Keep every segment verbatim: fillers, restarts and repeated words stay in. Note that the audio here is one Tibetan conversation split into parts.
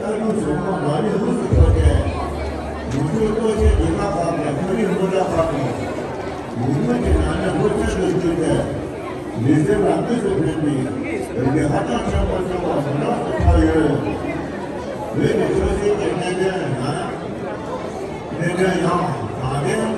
ལྟ་གྲུབ་བཟང་པོ་མ་ཎི་དབུས་སུ་ཕྱོགས་ཏེ། ཡུལ་ཤུལ་སྟོབས་ཆེན་འདི་ག་བར་ནས་ཁོར་ཡུག་སློབ་གྲྭ་བར་ནས། ཡུལ་ལུང་གི་ནང་ནས་ལྷུག་སྤྱོད་དུ་བསྒྱུར་ཏེ། མི་སེར་ལ་དངོས་སུ་ཕན་པའི་བོད་ཀྱི་ཧ་ཅང་ཆེན་པོ་བྱུང་བ་མི་ལོགས་སུ་ཐལ་ཡོད། བོད་ཀྱི་ཆོས་སྲིད་ཀྱི་གནད་དོན་ནང་། གནད་དོན་ཡང་དག་ལྡན།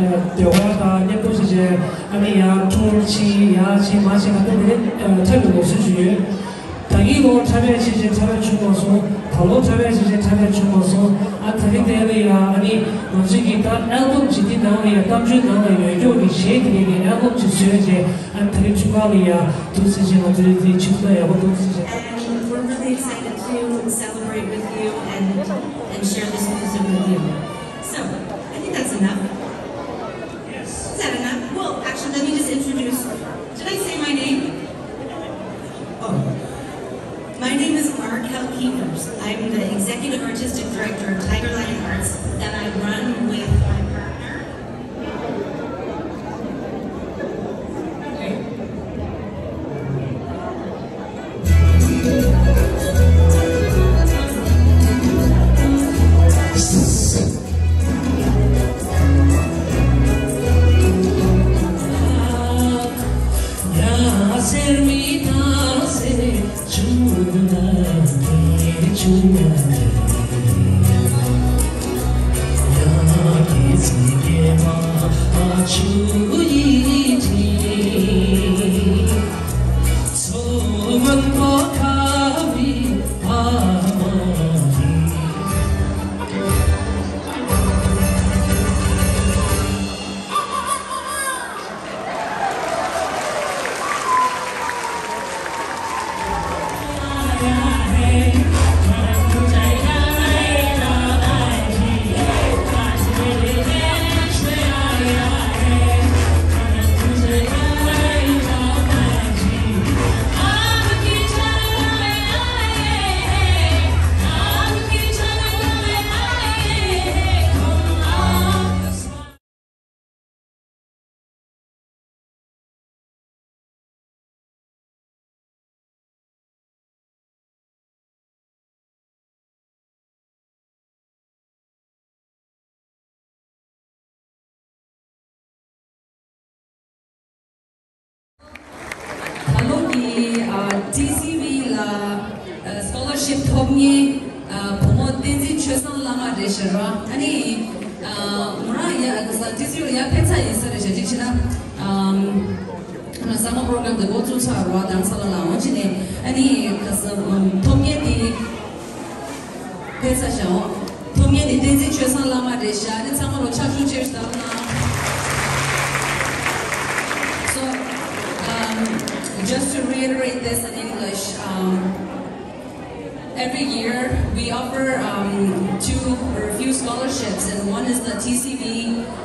ཨ། ལྟེ་བ་དང་མཉམ་དུ་བྱས་བྱས། ཨ་ནི་ཡང་ཀྲུང་ཕྱི་ཡར་ཕྱི་མར་ཕྱི་མ་ཐུབ་པ་དེ་འཁྲབ་པའི་ལུགས་སྲོལ་ཞིག་ཡོད། ད་གིན་ལོ་འཁྲབ་པ་བྱས་བྱས་འཁྲབ་པ་བྱུང་མ་སོང་། ད་ལོ་འཁྲབ་པ་བྱས་བྱས་འཁྲབ་པ་བྱུང་མ་སོང་། ཨ། ད་རིང་དེ་ལ་ཡང་ཨ་ནི་ང་ཚོའི་གི་ད་ཨལ་བམ་ཅིག་དེ་ནང་ལ་ཡང་གཏམ་བརྗོད་ནང་ལ་ཡོད་མཁན་གྱི་གཞས་དེ་རིགས་ཀྱི་ཨལ་བམ་ཅིག་བཟོས་བྱས། ཨ། ད་རིང་ཆུ་ཁ་ལ་ཡང་འདུག་ཟེར་བྱས་ང་ཚོའི་དེ་ཆུ་ཚོད་ཡག་པོ་འདུག་ཟེར་བྱས། And we're really excited to celebrate with you and, and share this music with you. So, I think that's enough. Is that enough? Well, actually, let me just introduce. Did I say my name? Oh. My name is Markel Keevers. I'm the executive artistic director of Tiger Lion Arts, that I run with my partner. ད་ལོ་གི་ཨ་ཊི་སི་ཝི་ལ་ཨ་སི་ཀོ་ལར་ཤིབ་ཐོབ་མཁན་ཨ་བུ་མོ་བསྟན་འཛིན་ཆོས་བཟང་བླ་མ་རེད་ཤག་ར། ཨ་ནི་ཨ་མོ་རང་ཡ་ཨ་ཊི་སི་ཝི་ལ་ཡར་ཕེབས་ཚར་ཡིན་ས་རེད་ཤག་ཅིག་བྱས་ན་ཨམ། Summer program དེ་འགོ་བཙུགས་ཚར་རོ་དང་ས་ལ་ལ་འོང་ཅི་ནས་ཨ་ནི་ཁ་ས་ཐོབ་མཁན་དེ་ཕེབས་ས་བཞག་འོང་། ཐོབ་མཁན་དེ་བསྟན་འཛིན་ཆོས་བཟང་བླ་མ་རེད་ཤག་ཨ་ནི་ཚང་མ་ལོ་ཕྱག་ཤུགས་ཆེ་ཞུ་དང་ན། So, um, just to reiterate this in English, um, every year, we offer um, two or a few scholarships, and one is the T C V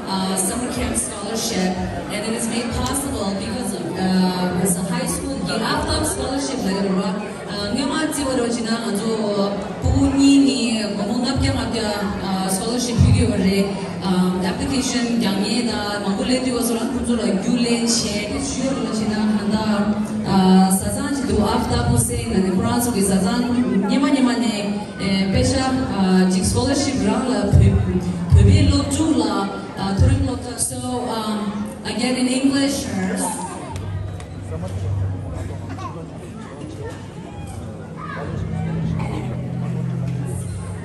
uh, Summer Camp Scholarship, and it is made possible because of uh, it's a high school give up scholarship. Like, uh, སྔོན་མ་བརྩི་བ་རོ་ཅི་ན་ང་ཚོ་ཕྲུ་གུ་གཉིས་ནས་སྒོར་མོ་ལྔ་བརྒྱ་ལྔ་བརྒྱ་སྐོ་ལར་ཤིབ་ཕུལ་གྱི་ཡོད་རེད། ཨ་ཨེབ་ལི་ཀེ་ཤན་རྒྱག་མཁན་དང་མང་པོ་སླེབས་དུས་སྐབས་སུ་རང་ཁོང་ཚོ་ལ་རྒྱུགས་ལེན་བྱས་ཏེ་ཞུ་ཡོད་རེད་ཅེ་ན། ད་ལྟ་ཨ་བཟའ་ཚང་ཅིག་འདུག་ཨབ་ཏ་པུ་སེ་ནས་ཁོ་རང་ཚོ་གི་བཟའ་ཚང་སྔོན་མ་སྔོན་མ་ནས་ཨེ་དཔེ་ཆ་ཨ་ཅིག་སྐོ་ལར་ཤིབ་རང་ལ་བོད་བོད་པའི་སློབ་ཕྲུག་ལ་ཨ་མཐོ་རིམ་སློབ་གྲྭ། So, um, again in English,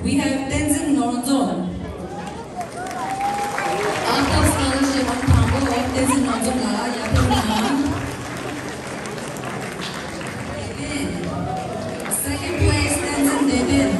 we have Tenzin Nornzon. Out of scholarship on Tango of Tenzin Nornzon la Yapon. Second place, Tenzin Deben.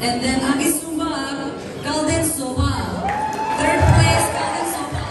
And then ཨ་ནི་གསུམ་པ་Golden Soba. Third place, Golden Soba.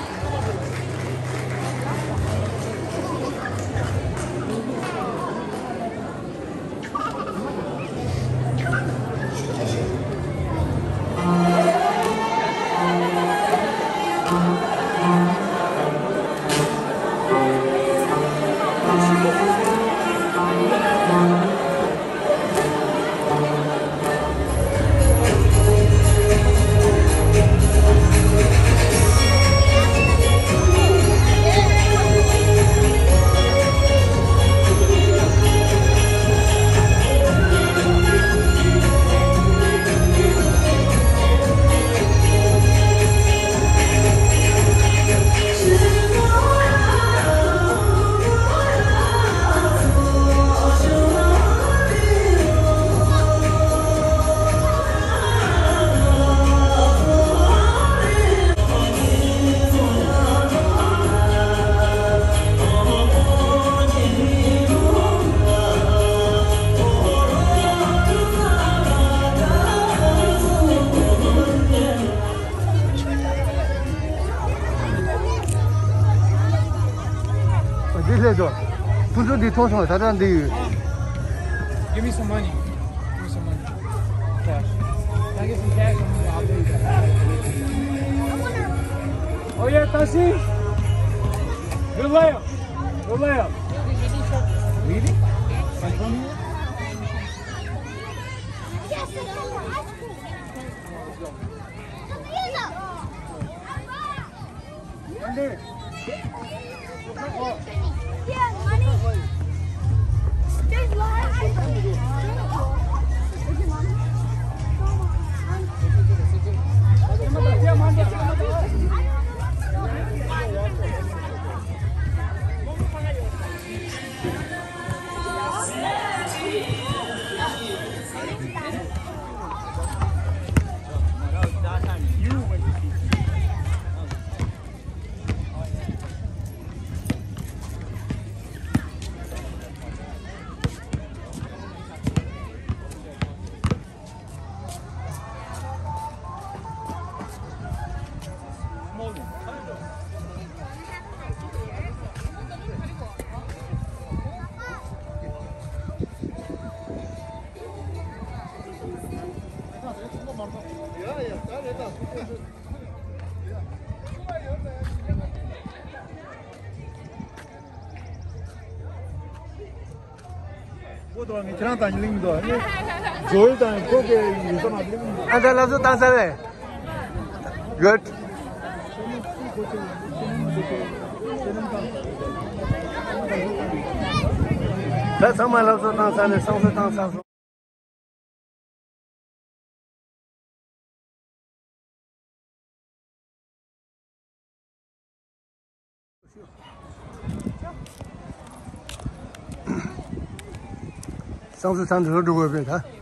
འདི་སླེབས་འགྲོ། ཕུན་ཚོགས་འདི་མཐོང་སོང་། ད་ལྟ་འདི་ཡོད། Give me some money. Give me some money. Cash. Can I get some cash? I'll pay you back. Oh yeah, Tashi. Good layup. Good layup. Really? Like from here? ཁྱེད་རང་དང་གླིང་དུ་ཇོལ་དང་ཁོ་གེ་ཡིན་ས་མ་གླིང་། ཨ་ད་ལབ་བཟོ་བཏང་ས་རེད། གོད། ད་ཚང་མ་ལབ་བཟོ་བཏང་ས་ནས་བསང་གསོལ་བཏང་ས། སང་སོ་ཚང་འདི་ལོ་འགྲོ་དགོས་པས་ད།